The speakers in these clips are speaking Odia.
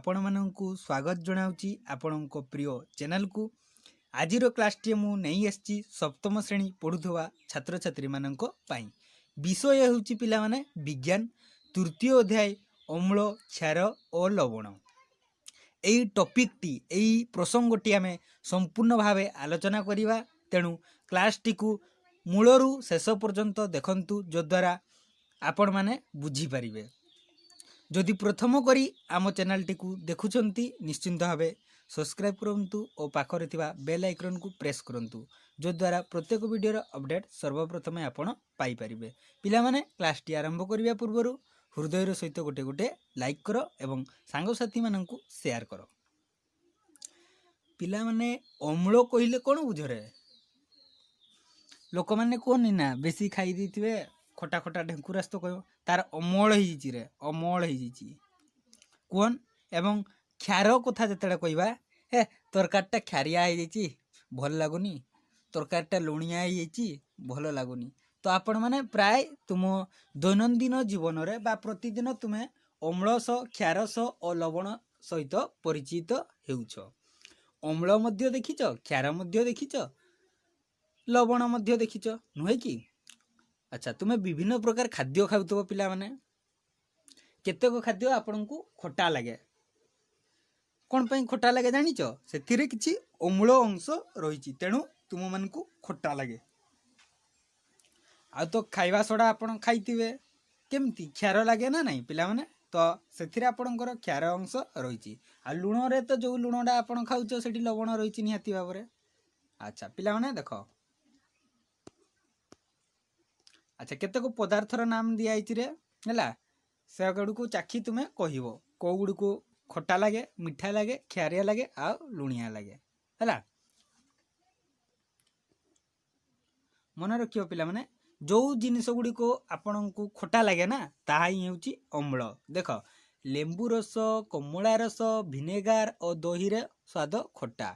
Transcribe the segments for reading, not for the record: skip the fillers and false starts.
ଆପଣମାନଙ୍କୁ ସ୍ୱାଗତ ଜଣାଉଛି ଆପଣଙ୍କ ପ୍ରିୟ ଚ୍ୟାନେଲକୁ। ଆଜିର କ୍ଲାସ୍ଟି ମୁଁ ନେଇ ଆସିଛି ସପ୍ତମ ଶ୍ରେଣୀ ପଢ଼ୁଥିବା ଛାତ୍ରଛାତ୍ରୀମାନଙ୍କ ପାଇଁ। ବିଷୟ ହେଉଛି ପିଲାମାନେ ବିଜ୍ଞାନ, ତୃତୀୟ ଅଧ୍ୟାୟ, ଅମ୍ଳ, କ୍ଷାର ଓ ଲବଣ। ଏଇ ଟପିକ୍ଟି, ଏଇ ପ୍ରସଙ୍ଗଟି ଆମେ ସମ୍ପୂର୍ଣ୍ଣ ଭାବେ ଆଲୋଚନା କରିବା। ତେଣୁ କ୍ଲାସ୍ଟିକୁ ମୂଳରୁ ଶେଷ ପର୍ଯ୍ୟନ୍ତ ଦେଖନ୍ତୁ, ଯଦ୍ୱାରା ଆପଣମାନେ ବୁଝିପାରିବେ। ଯଦି ପ୍ରଥମ କରି ଆମ ଚ୍ୟାନେଲଟିକୁ ଦେଖୁଛନ୍ତି, ନିଶ୍ଚିନ୍ତ ଭାବେ ସବସ୍କ୍ରାଇବ୍ କରନ୍ତୁ ଓ ପାଖରେ ଥିବା ବେଲ୍ ଆଇକନ୍କୁ ପ୍ରେସ୍ କରନ୍ତୁ, ଯଦ୍ୱାରା ପ୍ରତ୍ୟେକ ଭିଡ଼ିଓର ଅପଡ଼େଟ୍ ସର୍ବପ୍ରଥମେ ଆପଣ ପାଇପାରିବେ। ପିଲାମାନେ, କ୍ଲାସ୍ଟି ଆରମ୍ଭ କରିବା ପୂର୍ବରୁ ହୃଦୟର ସହିତ ଗୋଟେ ଗୋଟେ ଲାଇକ୍ କର ଏବଂ ସାଙ୍ଗସାଥିମାନଙ୍କୁ ସେୟାର କର। ପିଲାମାନେ, ଅମ୍ଳ କହିଲେ କ'ଣ ବୁଝରେ? ଲୋକମାନେ କୁହନି ନା, ବେଶୀ ଖାଇ ଦେଇଥିବେ ଖଟା ଖଟା ଢେଙ୍କୁରାସ ତ କହିବ ତାର ଅମଳ ହେଇଯାଇଛି ରେ, ଅମଳ ହେଇଯାଇଛି କୁହନ୍। ଏବଂ କ୍ଷାର କଥା ଯେତେବେଳେ କହିବା, ହେ ତରକାରୀଟା କ୍ଷାରିଆ ହେଇଯାଇଛି, ଭଲ ଲାଗୁନି, ତରକାରୀଟା ଲୁଣିଆ ହେଇଯାଇଛି, ଭଲ ଲାଗୁନି। ତ ଆପଣମାନେ ପ୍ରାୟ ତୁମ ଦୈନନ୍ଦିନ ଜୀବନରେ ବା ପ୍ରତିଦିନ ତୁମେ ଅମ୍ଳ ସହ, କ୍ଷାର ସହ ଓ ଲବଣ ସହିତ ପରିଚିତ ହେଉଛ। ଅମ୍ଳ ମଧ୍ୟ ଦେଖିଛ, କ୍ଷାର ମଧ୍ୟ ଦେଖିଛ, ଲବଣ ମଧ୍ୟ ଦେଖିଛ, ନୁହେଁ କି? ଆଚ୍ଛା, ତୁମେ ବିଭିନ୍ନ ପ୍ରକାର ଖାଦ୍ୟ ଖାଉଥିବ ପିଲାମାନେ। କେତେକ ଖାଦ୍ୟ ଆପଣଙ୍କୁ ଖଟା ଲାଗେ। କ'ଣ ପାଇଁ ଖଟା ଲାଗେ ଜାଣିଛ? ସେଥିରେ କିଛି ଅମ୍ଳ ଅଂଶ ରହିଛି, ତେଣୁ ତୁମମାନଙ୍କୁ ଖଟା ଲାଗେ। ଆଉ ତ ଖାଇବା ସୋଡ଼ା ଆପଣ ଖାଇଥିବେ, କେମିତି କ୍ଷାର ଲାଗେ ନା ନାହିଁ ପିଲାମାନେ? ତ ସେଥିରେ ଆପଣଙ୍କର କ୍ଷାର ଅଂଶ ରହିଛି। ଆଉ ଲୁଣରେ ତ ଯେଉଁ ଲୁଣଟା ଆପଣ ଖାଉଛ, ସେଠି ଲବଣ ରହିଛି ନିହାତି ଭାବରେ। ଆଚ୍ଛା ପିଲାମାନେ ଦେଖ, ଆଚ୍ଛା କେତେକ ପଦାର୍ଥର ନାମ ଦିଆହେଇଛି ରେ, ହେଲା? ସେଗୁଡ଼ିକୁ ଚାଖି ତୁମେ କହିବ କେଉଁ ଗୁଡ଼ିକୁ ଖଟା ଲାଗେ, ମିଠା ଲାଗେ, କ୍ଷାରିଆ ଲାଗେ ଆଉ ଲୁଣିଆ ଲାଗେ, ହେଲା? ମନେ ରଖିବ ପିଲାମାନେ, ଯେଉଁ ଜିନିଷ ଗୁଡ଼ିକ ଆପଣଙ୍କୁ ଖଟା ଲାଗେ ନା, ତାହା ହିଁ ହେଉଛି ଅମ୍ଳ। ଦେଖ, ଲେମ୍ବୁ ରସ, କମଳା ରସ, ଭିନେଗାର ଓ ଦହିରେ ସ୍ୱାଦ ଖଟା।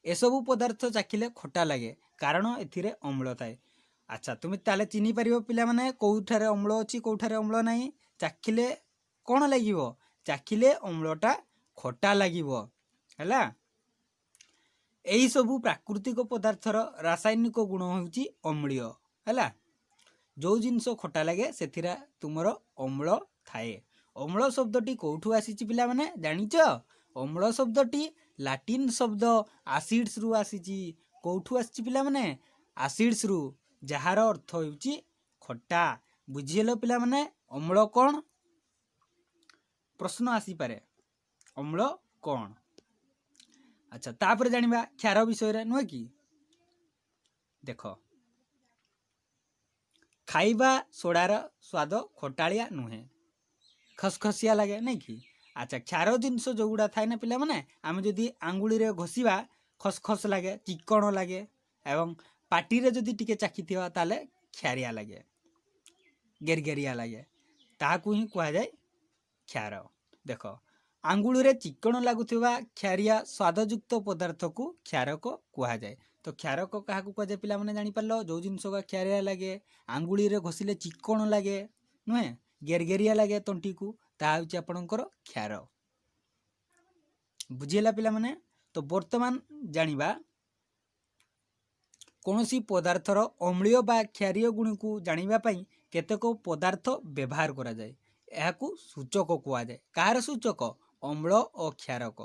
ଏସବୁ ପଦାର୍ଥ ଚାଖିଲେ ଖଟା ଲାଗେ, କାରଣ ଏଥିରେ ଅମ୍ଳ ଥାଏ। ଆଚ୍ଛା, ତୁମେ ତାହେଲେ ଚିହ୍ନି ପାରିବ ପିଲାମାନେ କେଉଁଠାରେ ଅମ୍ଳ ଅଛି, କେଉଁଠାରେ ଅମ୍ଳ ନାହିଁ। ଚାଖିଲେ କ'ଣ ଲାଗିବ? ଚାଖିଲେ ଅମ୍ଳଟା ଖଟା ଲାଗିବ, ହେଲା? ଏହିସବୁ ପ୍ରାକୃତିକ ପଦାର୍ଥର ରାସାୟନିକ ଗୁଣ ହେଉଛି ଅମ୍ଳୀୟ, ହେଲା? ଯେଉଁ ଜିନିଷ ଖଟା ଲାଗେ ସେଥିରେ ତୁମର ଅମ୍ଳ ଥାଏ। ଅମ୍ଳ ଶବ୍ଦଟି କେଉଁଠୁ ଆସିଛି ପିଲାମାନେ ଜାଣିଛ? ଅମ୍ଳ ଶବ୍ଦଟି ଲାଟିନ୍ ଶବ୍ଦ ଆସିଡ୍ସରୁ ଆସିଛି। କେଉଁଠୁ ଆସିଛି ପିଲାମାନେ? ଆସିଡ୍ସରୁ, ଯାହାର ଅର୍ଥ ହେଉଛି ଖଟା। ବୁଝିହେଲ ପିଲାମାନେ ଅମ୍ଳ କ'ଣ? ପ୍ରଶ୍ନ ଆସିପାରେ, ଅମ୍ଳ କ'ଣ? ଆଚ୍ଛା, ତାପରେ ଜାଣିବା କ୍ଷାର ବିଷୟରେ, ନୁହେଁ କି? ଦେଖ, ଖାଇବା ସୋଡ଼ାର ସ୍ୱାଦ ଖଟାଳିଆ ନୁହେଁ, ଖସଖସିଆ ଲାଗେ, ନାଇଁ କି? ଆଚ୍ଛା, କ୍ଷାର ଜିନିଷ ଯେଉଁଗୁଡ଼ା ଥାଏ ନା ପିଲାମାନେ, ଆମେ ଯଦି ଆଙ୍ଗୁଳିରେ ଘଷିବା ଖସଖସ ଲାଗେ, ଚିକଣ ଲାଗେ, ଏବଂ ପାଟିରେ ଯଦି ଟିକେ ଚାଖିଥିବା ତାହେଲେ କ୍ଷାରିଆ ଲାଗେ, ଗେରଗେରିଆ ଲାଗେ। ତାହାକୁ ହିଁ କୁହାଯାଏ କ୍ଷାର। ଦେଖ, ଆଙ୍ଗୁଳିରେ ଚିକଣ ଲାଗୁଥିବା କ୍ଷାରିଆ ସ୍ୱାଦଯୁକ୍ତ ପଦାର୍ଥକୁ କ୍ଷାରକ କୁହାଯାଏ। ତ କ୍ଷାରକ କାହାକୁ କୁହାଯାଏ ପିଲାମାନେ ଜାଣିପାରିଲ? ଯେଉଁ ଜିନିଷ କ୍ଷାରିଆ ଲାଗେ, ଆଙ୍ଗୁଳିରେ ଘଷିଲେ ଚିକଣ ଲାଗେ, ନୁହେଁ, ଗେରଗେରିଆ ଲାଗେ ତଣ୍ଟିକୁ, ତାହା ହେଉଛି ଆପଣଙ୍କର କ୍ଷାର। ବୁଝିହେଲା ପିଲାମାନେ? ତ ବର୍ତ୍ତମାନ ଜାଣିବା କୌଣସି ପଦାର୍ଥର ଅମ୍ଳୀୟ ବା କ୍ଷାରୀୟ ଗୁଣକୁ ଜାଣିବା ପାଇଁ କେତେକ ପଦାର୍ଥ ବ୍ୟବହାର କରାଯାଏ। ଏହାକୁ ସୂଚକ କୁହାଯାଏ। କାହାର ସୂଚକ? ଅମ୍ଳ ଓ କ୍ଷାରକ।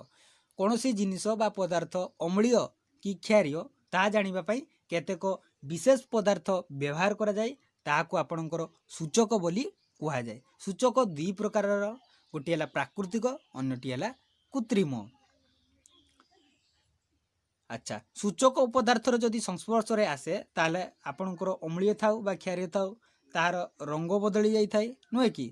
କୌଣସି ଜିନିଷ ବା ପଦାର୍ଥ ଅମ୍ଳୀୟ କି କ୍ଷାରୀୟ ତାହା ଜାଣିବା ପାଇଁ କେତେକ ବିଶେଷ ପଦାର୍ଥ ବ୍ୟବହାର କରାଯାଏ, ତାହାକୁ ଆପଣଙ୍କର ସୂଚକ ବୋଲି କୁହାଯାଏ। ସୂଚକ ଦୁଇ ପ୍ରକାରର, ଗୋଟିଏ ହେଲା ପ୍ରାକୃତିକ, ଅନ୍ୟଟି ହେଲା କୃତ୍ରିମ। ଆଚ୍ଛା, ସୂଚକ ପଦାର୍ଥର ଯଦି ସଂସ୍ପର୍ଶରେ ଆସେ ତାହେଲେ ଆପଣଙ୍କର ଅମ୍ଳୀୟ ଥାଉ ବା କ୍ଷାରୀୟ ଥାଉ, ତାହାର ରଙ୍ଗ ବଦଳି ଯାଇଥାଏ, ନୁହେଁ କି?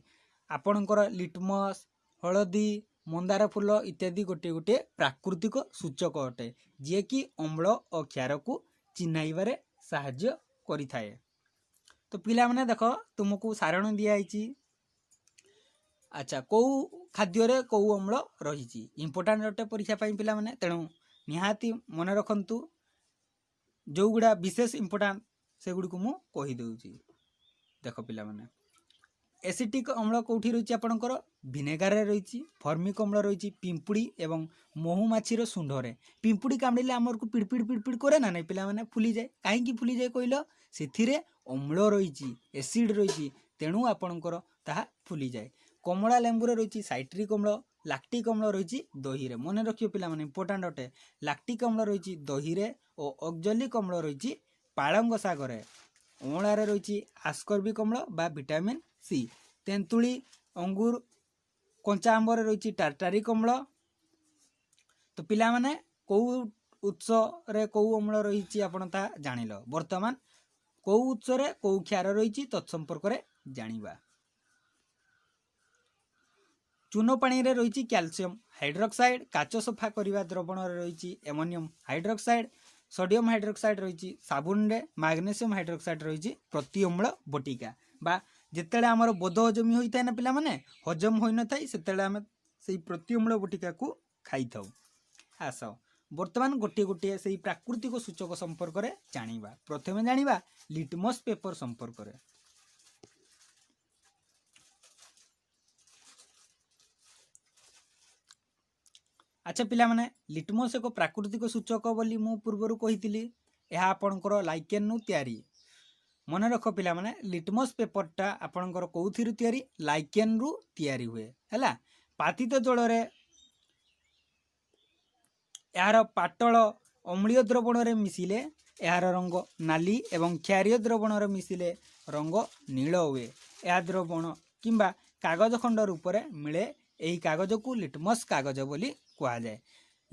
ଆପଣଙ୍କର ଲିଟମସ୍, ହଳଦୀ, ମନ୍ଦାର ଫୁଲ ଇତ୍ୟାଦି ଗୋଟିଏ ଗୋଟିଏ ପ୍ରାକୃତିକ ସୂଚକ ଅଟେ, ଯିଏକି ଅମ୍ଳ ଓ କ୍ଷାରକୁ ଚିହ୍ନାଇବାରେ ସାହାଯ୍ୟ କରିଥାଏ। ତ ପିଲାମାନେ ଦେଖ, ତୁମକୁ ସାରଣୀ ଦିଆହେଇଛି। ଆଚ୍ଛା, କେଉଁ ଖାଦ୍ୟରେ କେଉଁ ଅମ୍ଳ ରହିଛି, ଇମ୍ପୋର୍ଟାଣ୍ଟ ଅଟେ ପରୀକ୍ଷା ପାଇଁ ପିଲାମାନେ, ତେଣୁ ନିହାତି ମନେ ରଖନ୍ତୁ। ଯେଉଁଗୁଡ଼ା ବିଶେଷ ଇମ୍ପୋର୍ଟାଣ୍ଟ ସେଗୁଡ଼ିକୁ ମୁଁ କହିଦେଉଛି। ଦେଖ ପିଲାମାନେ, ଏସିଟିକ୍ ଅମ୍ଳ କେଉଁଠି ରହିଛି ଆପଣଙ୍କର? ଭିନେଗାରରେ ରହିଛି। ଫର୍ମିକ୍ ଅମ୍ଳ ରହିଛି ପିମ୍ପୁଡ଼ି ଏବଂ ମହୁମାଛିର ଶୁଣ୍ଢରେ। ପିମ୍ପୁଡ଼ି କାମୁଡ଼ିଲେ ଆମକୁ ପିଡ଼ପିଡ଼ ପିଡ଼ପିଡ଼ କରେ ନା ନାଇଁ ପିଲାମାନେ? ଫୁଲିଯାଏ। କାହିଁକି ଫୁଲିଯାଏ କହିଲ? ସେଥିରେ ଅମ୍ଳ ରହିଛି, ଏସିଡ୍ ରହିଛି, ତେଣୁ ଆପଣଙ୍କର ତାହା ଫୁଲିଯାଏ। କମଳା ଲେମ୍ବୁରେ ରହିଛି ସାଇଟ୍ରିକ୍ ଅମ୍ଳ। ଲାକ୍ଟିକ୍ ଅମ୍ଳ ରହିଛି ଦହିରେ। ମନେ ରଖିବ ପିଲାମାନେ, ଇମ୍ପୋର୍ଟାଣ୍ଟ ଅଟେ। ଲାକ୍ଟିକ୍ ଅମ୍ଳ ରହିଛି ଦହିରେ ଓ ଅକ୍ଜଲିକ୍ ଅମ୍ଳ ରହିଛି ପାଳଙ୍ଗ ଶାଗରେ। ଅଁଳାରେ ରହିଛି ଆସ୍କର୍ବିକ୍ ଅମ୍ଳ ବା ଭିଟାମିନ୍ ସି। ତେନ୍ତୁଳି, ଅଙ୍ଗୁର, କଞ୍ଚା ଆମ୍ବରେ ରହିଛି ଟାର୍ଟାରିକ୍ ଅମ୍ଳ। ତ ପିଲାମାନେ, କେଉଁ ଉତ୍ସରେ କେଉଁ ଅମ୍ଳ ରହିଛି ଆପଣ ତାହା ଜାଣିଲ। ବର୍ତ୍ତମାନ କେଉଁ ଉତ୍ସରେ କେଉଁ କ୍ଷାର ରହିଛି ତତ୍ସମ୍ପର୍କରେ ଜାଣିବା। ଚୂନ ପାଣିରେ ରହିଛି କ୍ୟାଲସିୟମ ହାଇଡ୍ରୋକ୍ସାଇଡ୍। କାଚ ସଫା କରିବା ଦ୍ରବଣରେ ରହିଛି ଏମୋନିୟମ ହାଇଡ୍ରୋକ୍ସାଇଡ୍। ସୋଡିୟମ ହାଇଡ୍ରୋକ୍ସାଇଡ୍ ରହିଛି ସାବୁନରେ। ମାଗ୍ନେସିୟମ ହାଇଡ୍ରୋକ୍ସାଇଡ୍ ରହିଛି ପ୍ରତିଅମ୍ଳ ବଟିକା। ବା ଯେତେବେଳେ ଆମର ବୋଧ ହଜମି ହୋଇଥାଏ ନା ପିଲାମାନେ, ହଜମ ହୋଇନଥାଏ, ସେତେବେଳେ ଆମେ ସେଇ ପ୍ରତିଅମ୍ଳ ବଟିକାକୁ ଖାଇଥାଉ। ଆସ ବର୍ତ୍ତମାନ ଗୋଟିଏ ଗୋଟିଏ ସେଇ ପ୍ରାକୃତିକ ସୂଚକ ସମ୍ପର୍କରେ ଜାଣିବା। ପ୍ରଥମେ ଜାଣିବା ଲିଟମସ୍ ପେପର ସମ୍ପର୍କରେ। ଆଚ୍ଛା ପିଲାମାନେ, ଲିଟମସ୍ ଏକ ପ୍ରାକୃତିକ ସୂଚକ ବୋଲି ମୁଁ ପୂର୍ବରୁ କହିଥିଲି। ଏହା ଆପଣଙ୍କର ଲାଇକେନ୍ରୁ ତିଆରି। ମନେ ରଖ ପିଲାମାନେ, ଲିଟମସ୍ ପେପରଟା ଆପଣଙ୍କର କେଉଁଥିରୁ ତିଆରି? ଲାଇକେନ୍ରୁ ତିଆରି ହୁଏ। ହେଲା, ପାତିତ ଜଳରେ ଏହାର ପାଟଳ ଅମ୍ଳୀୟ ଦ୍ରବଣରେ ମିଶିଲେ ଏହାର ରଙ୍ଗ ନାଲି ଏବଂ କ୍ଷାରୀୟ ଦ୍ରବଣରେ ମିଶିଲେ ରଙ୍ଗ ନୀଳ ହୁଏ। ଏହା ଦ୍ରବଣ କିମ୍ବା କାଗଜ ଖଣ୍ଡ ରୂପରେ ମିଳେ। ଏହି କାଗଜକୁ ଲିଟମସ୍ କାଗଜ ବୋଲି କୁହାଯାଏ।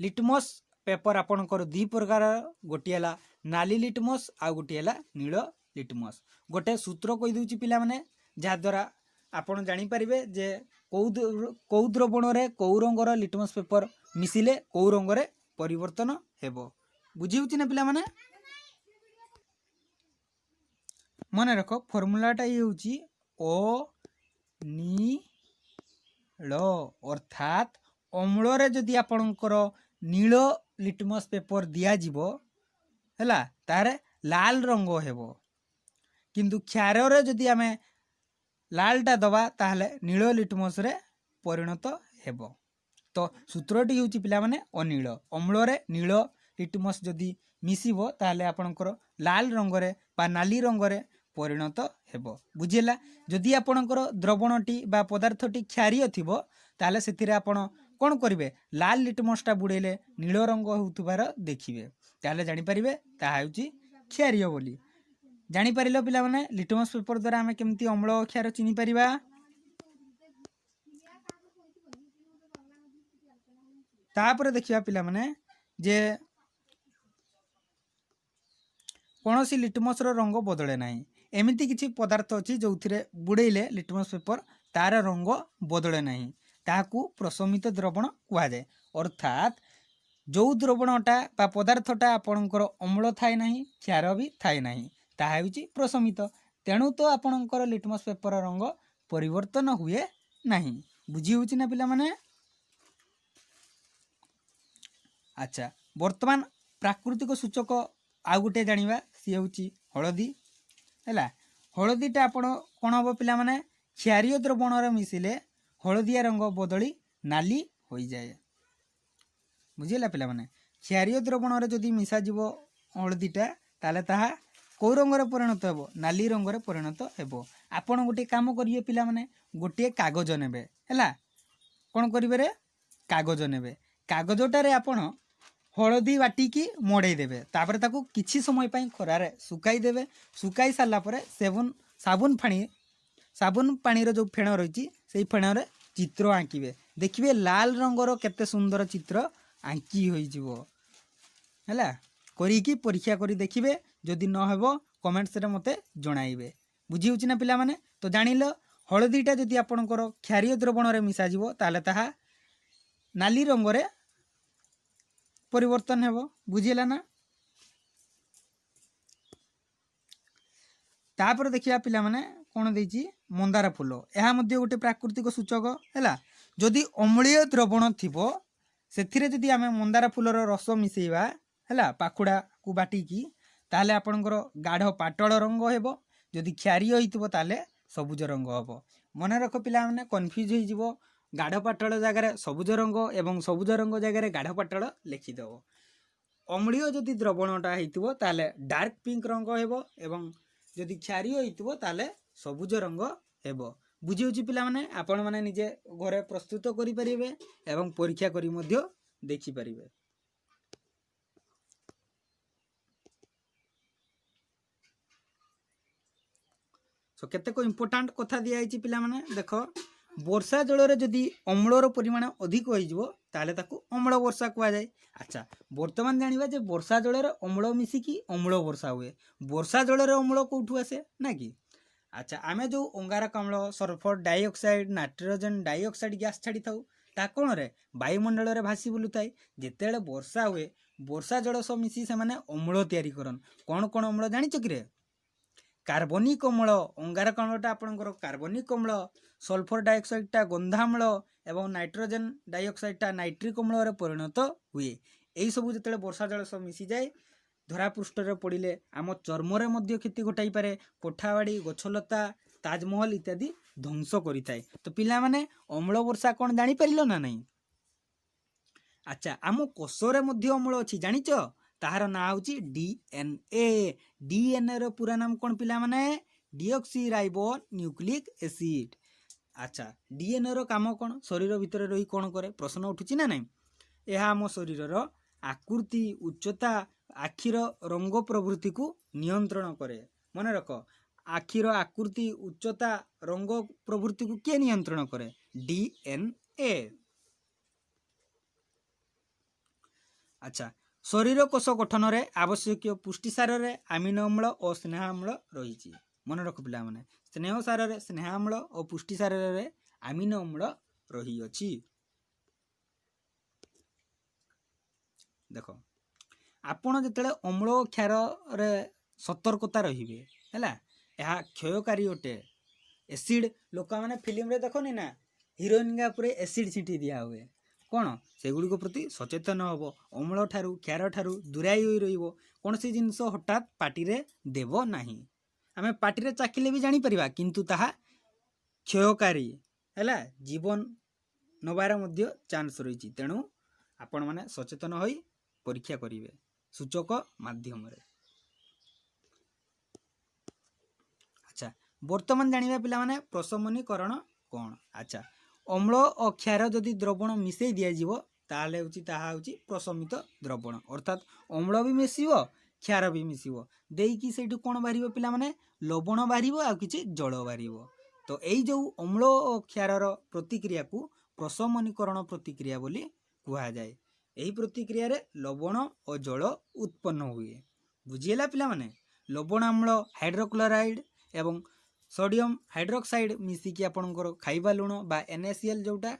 ଲିଟମସ୍ ପେପର ଆପଣଙ୍କର ଦୁଇ ପ୍ରକାର, ଗୋଟିଏ ହେଲା ନାଲି ଲିଟମସ୍ ଆଉ ଗୋଟିଏ ହେଲା ନୀଳ ଲିଟମସ୍। ଗୋଟେ ସୂତ୍ର କହିଦେଉଛି ପିଲାମାନେ, ଯାହାଦ୍ୱାରା ଆପଣ ଜାଣିପାରିବେ ଯେ କେଉଁ ଦ୍ରବଣରେ କେଉଁ ରଙ୍ଗର ଲିଟମସ୍ ପେପର ମିଶିଲେ କେଉଁ ରଙ୍ଗରେ ପରିବର୍ତ୍ତନ ହେବ। ବୁଝି ହେଉଛି ନା ପିଲାମାନେ? ମନେ ରଖ, ଫର୍ମୁଲାଟା ଇଏ ହେଉଛି ଓ ନୀଳ, ଅର୍ଥାତ୍ ଅମ୍ଳରେ ଯଦି ଆପଣଙ୍କର ନୀଳ ଲିଟମସ୍ ପେପର ଦିଆଯିବ ହେଲା, ତାହେଲେ ଲାଲ ରଙ୍ଗ ହେବ। କିନ୍ତୁ କ୍ଷାରରେ ଯଦି ଆମେ ଲାଲଟା ଦେବା ତାହେଲେ ନୀଳ ଲିଟମସ୍ରେ ପରିଣତ ହେବ। ତ ସୂତ୍ରଟି ହେଉଛି ପିଲାମାନେ ଅନିଳ। ଅମ୍ଳରେ ନୀଳ ଲିଟମସ୍ ଯଦି ମିଶିବ ତାହେଲେ ଆପଣଙ୍କର ଲାଲ ରଙ୍ଗରେ ବା ନାଲି ରଙ୍ଗରେ ପରିଣତ ହେବ। ବୁଝିଲା? ଯଦି ଆପଣଙ୍କର ଦ୍ରବଣଟି ବା ପଦାର୍ଥଟି କ୍ଷାରୀୟ ଥିବ ତାହେଲେ ସେଥିରେ ଆପଣ କ'ଣ କରିବେ? ଲାଲ ଲିଟମସ୍ଟା ବୁଡ଼େଇଲେ ନୀଳ ରଙ୍ଗ ହେଉଥିବାର ଦେଖିବେ, ତାହେଲେ ଜାଣିପାରିବେ ତାହା ହେଉଛି କ୍ଷାରୀୟ ବୋଲି। ଜାଣିପାରିଲ ପିଲାମାନେ ଲିଟମସ୍ ପେପର ଦ୍ୱାରା ଆମେ କେମିତି ଅମ୍ଳ କ୍ଷାର ଚିହ୍ନି ପାରିବା? ତାପରେ ଦେଖିବା ପିଲାମାନେ ଯେ କୌଣସି ଲିଟମସ୍ର ରଙ୍ଗ ବଦଳେ ନାହିଁ। ଏମିତି କିଛି ପଦାର୍ଥ ଅଛି ଯେଉଁଥିରେ ବୁଡ଼େଇଲେ ଲିଟମସ୍ ପେପର ତାର ରଙ୍ଗ ବଦଳେ ନାହିଁ, ତାହାକୁ ପ୍ରଶମିତ ଦ୍ରବଣ କୁହାଯାଏ। ଅର୍ଥାତ୍ ଯେଉଁ ଦ୍ରବଣଟା ବା ପଦାର୍ଥଟା ଆପଣଙ୍କର ଅମ୍ଳ ଥାଏ ନାହିଁ, କ୍ଷାର ବି ଥାଏ ନାହିଁ, ତାହା ହେଉଛି ପ୍ରଶମିତ। ତେଣୁ ତ ଆପଣଙ୍କର ଲିଟମସ୍ ପେପର ରଙ୍ଗ ପରିବର୍ତ୍ତନ ହୁଏ ନାହିଁ। ବୁଝି ହେଉଛି ନା ପିଲାମାନେ? ଆଚ୍ଛା, ବର୍ତ୍ତମାନ ପ୍ରାକୃତିକ ସୂଚକ ଆଉ ଗୋଟିଏ ଜାଣିବା, ସିଏ ହେଉଛି ହଳଦୀ। ହେଲା, ହଳଦୀଟା ଆପଣ କ'ଣ ହେବ ପିଲାମାନେ? କ୍ଷାରୀୟ ଦ୍ରବଣରେ ମିଶିଲେ ହଳଦିଆ ରଙ୍ଗ ବଦଳି ନାଲି ହୋଇଯାଏ। ବୁଝିଲା ପିଲାମାନେ? କ୍ଷାରୀୟ ଦ୍ରବଣରେ ଯଦି ମିଶାଯିବ ହଳଦୀଟା ତାହେଲେ ତାହା କେଉଁ ରଙ୍ଗରେ ପରିଣତ ହେବ? ନାଲି ରଙ୍ଗରେ ପରିଣତ ହେବ। ଆପଣ ଗୋଟିଏ କାମ କରିବେ ପିଲାମାନେ, ଗୋଟିଏ କାଗଜ ନେବେ। ହେଲା, କ'ଣ କରିବେ ରେ? କାଗଜ ନେବେ। କାଗଜଟାରେ ଆପଣ ହଳଦୀ ବାଟିକି ମଡ଼େଇ ଦେବେ, ତାପରେ ତାକୁ କିଛି ସମୟ ପାଇଁ ଖରାରେ ଶୁଖାଇ ଦେବେ। ଶୁଖାଇ ସାରିଲା ପରେ ସାବୁନ ପାଣିର ଯେଉଁ ଫେଣ ରହିଛି ସେଇ ଫେଣରେ ଚିତ୍ର ଆଙ୍କିବେ। ଦେଖିବେ ଲାଲ ରଙ୍ଗର କେତେ ସୁନ୍ଦର ଚିତ୍ର ଆଙ୍କି ହୋଇଯିବ। ହେଲା, କରିକି ପରୀକ୍ଷା କରି ଦେଖିବେ, ଯଦି ନ ହେବ କମେଣ୍ଟସରେ ମୋତେ ଜଣାଇବେ। ବୁଝି ହେଉଛି ନା ପିଲାମାନେ? ତ ଜାଣିଲ, ହଳଦୀଟା ଯଦି ଆପଣଙ୍କର କ୍ଷାରୀୟ ଦ୍ରବଣରେ ମିଶାଯିବ ତାହେଲେ ତାହା ନାଲି ରଙ୍ଗରେ ପରିବର୍ତ୍ତନ ହେବ। ବୁଝିହେଲା ନା? ତାପରେ ଦେଖିବା ପିଲାମାନେ କ'ଣ ଦେଇଛି, ମନ୍ଦାର ଫୁଲ। ଏହା ମଧ୍ୟ ଗୋଟେ ପ୍ରାକୃତିକ ସୂଚକ। ହେଲା, ଯଦି ଅମ୍ଳୀୟ ଦ୍ରବଣ ଥିବ ସେଥିରେ ଯଦି ଆମେ ମନ୍ଦାର ଫୁଲର ରସ ମିଶାଇବା, ହେଲା, ପାଖୁଡ଼ାକୁ ବାଟିକି, ତାହେଲେ ଆପଣଙ୍କର ଗାଢ଼ ପାଟଳ ରଙ୍ଗ ହେବ। ଯଦି କ୍ଷାରୀୟ ହେଇଥିବ ତାହେଲେ ସବୁଜ ରଙ୍ଗ ହେବ। ମନେ ରଖ ପିଲାମାନେ, କନଫ୍ୟୁଜ୍ ହେଇଯିବ। ଗାଢ଼ ପାଟଳ ଜାଗାରେ ସବୁଜ ରଙ୍ଗ ଏବଂ ସବୁଜ ରଙ୍ଗ ଜାଗାରେ ଗାଢ଼ ପାଟଳ ଲେଖିଦେବ। ଅମ୍ଳୀୟ ଯଦି ଦ୍ରବଣଟା ହେଇଥିବ ତାହେଲେ ଡାର୍କ ପିଙ୍କ ରଙ୍ଗ ହେବ ଏବଂ ଯଦି କ୍ଷାରୀୟ ହେଇଥିବ ତାହେଲେ ସବୁଜ ରଙ୍ଗ ହେବ। ବୁଝିହେଉଛି ପିଲାମାନେ? ଆପଣମାନେ ନିଜେ ଘରେ ପ୍ରସ୍ତୁତ କରିପାରିବେ ଏବଂ ପରୀକ୍ଷା କରି ମଧ୍ୟ ଦେଖିପାରିବେ। ସୋ କେତେକ ଇମ୍ପୋର୍ଟାଣ୍ଟ କଥା ଦିଆହେଇଛି ପିଲାମାନେ, ଦେଖ। ବର୍ଷା ଜଳରେ ଯଦି ଅମ୍ଳର ପରିମାଣ ଅଧିକ ହେଇଯିବ, ତାହେଲେ ତାକୁ ଅମ୍ଳ ବର୍ଷା କୁହାଯାଏ। ଆଚ୍ଛା, ବର୍ତ୍ତମାନ ଜାଣିବା ଯେ ବର୍ଷା ଜଳରେ ଅମ୍ଳ ମିଶିକି ଅମ୍ଳ ବର୍ଷା ହୁଏ। ବର୍ଷା ଜଳରେ ଅମ୍ଳ କେଉଁଠୁ ଆସେ ନା କି? ଆଚ୍ଛା, ଆମେ ଯେଉଁ ଅଙ୍ଗାରକାମ୍ଳ, sulphur dioxide, nitrogen dioxide gas ଛାଡ଼ିଥାଉ, ତା କ'ଣରେ ବାୟୁମଣ୍ଡଳରେ ଭାସି ବୁଲୁଥାଏ। ଯେତେବେଳେ ବର୍ଷା ହୁଏ, ବର୍ଷା ଜଳ ସହ ମିଶି ସେମାନେ ଅମ୍ଳ ତିଆରି କରନ୍ତି। କ'ଣ କ'ଣ ଅମ୍ଳ ଜାଣିଛ କିରେ? କାର୍ବନିକ ଅମ୍ଳ, ଅଙ୍ଗାରକାମ୍ଳଟା ଆପଣଙ୍କର କାର୍ବନିକ ଅମ୍ଳ, ସଲଫର ଡାଇଅକ୍ସାଇଡ୍ଟା ଗନ୍ଧାମ୍ଳ ଏବଂ ନାଇଟ୍ରୋଜେନ୍ ଡାଇଅକ୍ସାଇଡ୍ଟା ନାଇଟ୍ରିକ୍ ଅମ୍ଳରେ ପରିଣତ ହୁଏ। ଏଇସବୁ ଯେତେବେଳେ ବର୍ଷା ଜଳ ସହ ମିଶିଯାଏ, ଧରାପୃଷ୍ଠରେ ପଡ଼ିଲେ ଆମ ଚର୍ମରେ ମଧ୍ୟ କ୍ଷତି ଘଟାଇପାରେ, କୋଠାବାଡ଼ି, ଗଛଲତା, ତାଜମହଲ ଇତ୍ୟାଦି ଧ୍ୱଂସ କରିଥାଏ। ତ ପିଲାମାନେ, ଅମ୍ଳ ବର୍ଷା କ'ଣ ଜାଣିପାରିଲ ନା ନାହିଁ? ଆଚ୍ଛା, ଆମ କୋଷରେ ମଧ୍ୟ ଅମ୍ଳ ଅଛି, ଜାଣିଛ? ତାହାର ନାଁ ହେଉଛି ଡିଏନ୍ଏ। ଡିଏନ୍ଏର ପୁରା ନାମ କ'ଣ ପିଲାମାନେ? ଡିଅକ୍ସି ରାଇବୋ ନ୍ୟୁକ୍ଲିକ୍ ଏସିଡ୍। ଆଚ୍ଛା, ଡିଏନ୍ଏର କାମ କ'ଣ? ଶରୀର ଭିତରେ ରହି କ'ଣ କରେ? ପ୍ରଶ୍ନ ଉଠୁଛି ନା ନାହିଁ? ଏହା ଆମ ଶରୀରର ଆକୃତି, ଉଚ୍ଚତା, ଆଖିର ରଙ୍ଗ ପ୍ରଭୃତିକୁ ନିୟନ୍ତ୍ରଣ କରେ। ମନେ ରଖ, ଆଖିର ଆକୃତି, ଉଚ୍ଚତା, ରଙ୍ଗ ପ୍ରଭୃତିକୁ କିଏ ନିୟନ୍ତ୍ରଣ କରେ? ଡିଏନ୍ଏ। ଆଚ୍ଛା, ଶରୀର କୋଷ ଗଠନରେ ଆବଶ୍ୟକୀୟ ପୁଷ୍ଟିସାରରେ ଆମିନୋ ଅମ୍ଳ ଓ ସ୍ନେହ ଅମ୍ଳ ରହିଛି। ମନେ ରଖ ପିଲାମାନେ, ସ୍ନେହ ସାରରେ ସ୍ନେହାମ୍ଳ ଓ ପୁଷ୍ଟିସାରରେ ଆମିନୋ ଅମ୍ଳ ରହିଅଛି। ଦେଖ, ଆପଣ ଯେତେବେଳେ ଅମ୍ଳ ଓ କ୍ଷାରରେ ସତର୍କତା ରହିବେ, ହେଲା, ଏହା କ୍ଷୟକାରୀ ଅଟେ। ଏସିଡ୍, ଲୋକମାନେ ଫିଲ୍ମରେ ଦେଖନି ନା, ହିରୋଇନଙ୍କ ଉପରେ ଏସିଡ୍ ଛିଣ୍ଟି ଦିଆ ହୁଏ, କ'ଣ? ସେଗୁଡ଼ିକ ପ୍ରତି ସଚେତନ ହେବ। ଅମ୍ଳ ଠାରୁ, କ୍ଷାର ଠାରୁ ଦୂରାଇ ହୋଇ ରହିବ। କୌଣସି ଜିନିଷ ହଠାତ୍ ପାଟିରେ ଦେବ ନାହିଁ। ଆମେ ପାଟିରେ ଚାଖିଲେ ବି ଜାଣିପାରିବା, କିନ୍ତୁ ତାହା କ୍ଷୟକାରୀ ହେଲା, ଜୀବନ ନେବାର ମଧ୍ୟ ଚାନ୍ସ ରହିଛି। ତେଣୁ ଆପଣମାନେ ସଚେତନ ହୋଇ ପରୀକ୍ଷା କରିବେ ସୂଚକ ମାଧ୍ୟମରେ। ଆଚ୍ଛା, ବର୍ତ୍ତମାନ ଜାଣିବା ପିଲାମାନେ ପ୍ରଶମନୀକରଣ କ'ଣ। ଆଚ୍ଛା, ଅମ୍ଳ ଓ କ୍ଷାର ଯଦି ଦ୍ରବଣ ମିଶାଇ ଦିଆଯିବ, ତାହେଲେ ହେଉଛି ତାହା ହେଉଛି ପ୍ରଶମିତ ଦ୍ରବଣ। ଅର୍ଥାତ୍ ଅମ୍ଳ ବି ମିଶିବ, କ୍ଷାର ବି ମିଶିବ, ଦେଇକି ସେଇଠୁ କ'ଣ ବାହାରିବ ପିଲାମାନେ? ଲବଣ ବାହାରିବ ଆଉ କିଛି ଜଳ ବାହାରିବ। ତ ଏଇ ଯେଉଁ ଅମ୍ଳ ଓ କ୍ଷାରର ପ୍ରତିକ୍ରିୟାକୁ ପ୍ରଶମନୀକରଣ ପ୍ରତିକ୍ରିୟା ବୋଲି କୁହାଯାଏ। ଏହି ପ୍ରତିକ୍ରିୟାରେ ଲବଣ ଓ ଜଳ ଉତ୍ପନ୍ନ ହୁଏ। ବୁଝିହେଲା ପିଲାମାନେ? ଲବଣାମ୍ଳ ହାଇଡ୍ରୋକ୍ଲୋରାଇଡ୍ ଏବଂ ସୋଡ଼ିୟମ୍ ହାଇଡ୍ରୋକ୍ସାଇଡ୍ ମିଶିକି ଆପଣଙ୍କର ଖାଇବା ଲୁଣ ବା NaCl ଯେଉଁଟା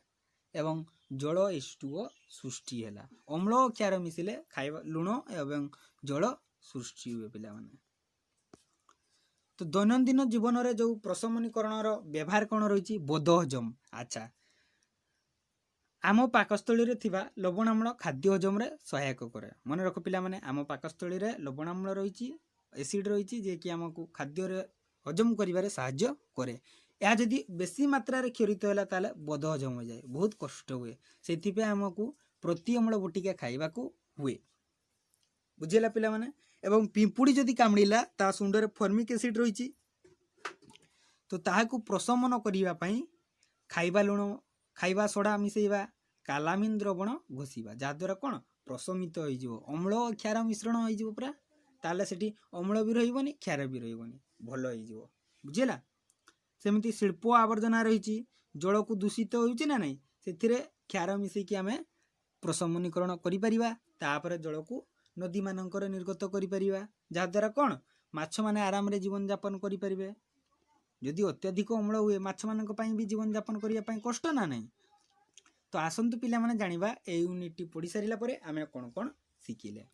ଏବଂ ଜଳ H2O ସୃଷ୍ଟି ହେଲା। ଅମ୍ଳ ଓ କ୍ଷାର ମିଶିଲେ ଖାଇବା ଲୁଣ ଏବଂ ଜଳ ସୃଷ୍ଟି ହୁଏ ପିଲାମାନେ। ତ ଦୈନନ୍ଦିନ ଜୀବନରେ ଯେଉଁ ପ୍ରଶମନୀକରଣର ବ୍ୟବହାର କ'ଣ ରହିଛି? ବଦହଜମ। ଆଚ୍ଛା, ଆମ ପାକସ୍ଥଳୀରେ ଥିବା ଲବଣାମ୍ଳ ଖାଦ୍ୟ ହଜମରେ ସହାୟକ କରେ। ମନେ ରଖ ପିଲାମାନେ, ଆମ ପାକସ୍ଥଳୀରେ ଲବଣାମ୍ଳ ରହିଛି, ଏସିଡ୍ ରହିଛି, ଯିଏକି ଆମକୁ ଖାଦ୍ୟରେ ହଜମ କରିବାରେ ସାହାଯ୍ୟ କରେ। ଏହା ଯଦି ବେଶୀ ମାତ୍ରାରେ କ୍ଷରିତ ହେଲା, ତାହେଲେ ବଦହଜମ ହୋଇଯାଏ, ବହୁତ କଷ୍ଟ ହୁଏ। ସେଥିପାଇଁ ଆମକୁ ପ୍ରତି ଅମ୍ଳ ବଟିକା ଖାଇବାକୁ ହୁଏ। ବୁଝିହେଲା ପିଲାମାନେ? ଏବଂ ପିମ୍ପୁଡ଼ି ଯଦି କାମୁଡ଼ିଲା, ତା ଶୁଣ୍ଡରେ ଫର୍ମିକ୍ ଏସିଡ୍ ରହିଛି, ତ ତାହାକୁ ପ୍ରଶମନ କରିବା ପାଇଁ ଖାଇବା ଲୁଣ, ଖାଇବା ସୋଡ଼ା ମିଶାଇବା, କାଲାମିନ୍ ଦ୍ରବଣ ଘଷିବା, ଯାହାଦ୍ୱାରା କ'ଣ ପ୍ରଶମିତ ହେଇଯିବ। ଅମ୍ଳ ଓ କ୍ଷାର ମିଶ୍ରଣ ହେଇଯିବ ପୁରା, ତାହେଲେ ସେଠି ଅମ୍ଳ ବି ରହିବନି, କ୍ଷାର ବି ରହିବନି, ଭଲ ହେଇଯିବ। ବୁଝିହେଲା? ସେମିତି ଶିଳ୍ପ ଆବର୍ଜନା ରହିଛି, ଜଳକୁ ଦୂଷିତ ହେଉଛି ନା ନାହିଁ? ସେଥିରେ କ୍ଷାର ମିଶେଇକି ଆମେ ପ୍ରଶମନୀକରଣ କରିପାରିବା। ତାପରେ ଜଳକୁ ନଦୀମାନଙ୍କରେ ନିର୍ଗତ କରିପାରିବା, ଯାହାଦ୍ୱାରା କ'ଣ ମାଛମାନେ ଆରାମରେ ଜୀବନଯାପନ କରିପାରିବେ। ଯଦି ଅତ୍ୟଧିକ ଅମ୍ଳ ହୁଏ, ମାଛମାନଙ୍କ ପାଇଁ ବି ଜୀବନଯାପନ କରିବା ପାଇଁ କଷ୍ଟ ନା ନାହିଁ? ତ ଆସନ୍ତୁ ପିଲାମାନେ ଜାଣିବା, ଏଇ ୟୁନିଟ୍ଟି ପଢ଼ି ସାରିଲା ପରେ ଆମେ କ'ଣ କ'ଣ ଶିଖିଲେ।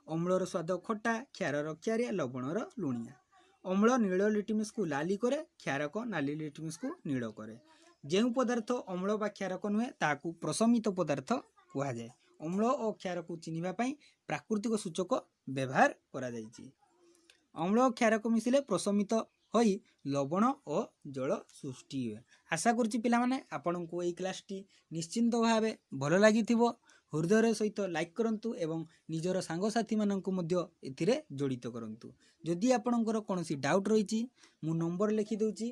ଅମ୍ଳର ସ୍ୱାଦ ଖଟା, କ୍ଷାରର କ୍ଷାରିଆ, ଲବଣର ଲୁଣିଆ। ଅମ୍ଳ ନୀଳ ଲିଟମିସକୁ ଲାଲି କରେ, କ୍ଷାରକ ନାଲି ଲିଟମିସକୁ ନୀଳ କରେ। ଯେଉଁ ପଦାର୍ଥ ଅମ୍ଳ ବା କ୍ଷାରକ ନୁହେଁ, ତାହାକୁ ପ୍ରଶମିତ ପଦାର୍ଥ କୁହାଯାଏ। ଅମ୍ଳ ଓ କ୍ଷାରକୁ ଚିହ୍ନିବା ପାଇଁ ପ୍ରାକୃତିକ ସୂଚକ ବ୍ୟବହାର କରାଯାଇଛି। ଅମ୍ଳ ଓ କ୍ଷାରକ ମିଶିଲେ ପ୍ରଶମିତ ହୋଇ ଲବଣ ଓ ଜଳ ସୃଷ୍ଟି ହୁଏ। ଆଶା କରୁଛି ପିଲାମାନେ, ଆପଣଙ୍କୁ ଏଇ କ୍ଲାସ୍ଟି ନିଶ୍ଚିନ୍ତ ଭାବେ ଭଲ ଲାଗିଥିବ। ହୃଦୟର ସହିତ ଲାଇକ୍ କରନ୍ତୁ ଏବଂ ନିଜର ସାଙ୍ଗସାଥିମାନଙ୍କୁ ମଧ୍ୟ ଏଥିରେ ଜଡ଼ିତ କରନ୍ତୁ। ଯଦି ଆପଣଙ୍କର କୌଣସି ଡାଉଟ୍ ରହିଛି, ମୁଁ ନମ୍ବର ଲେଖିଦେଉଛି।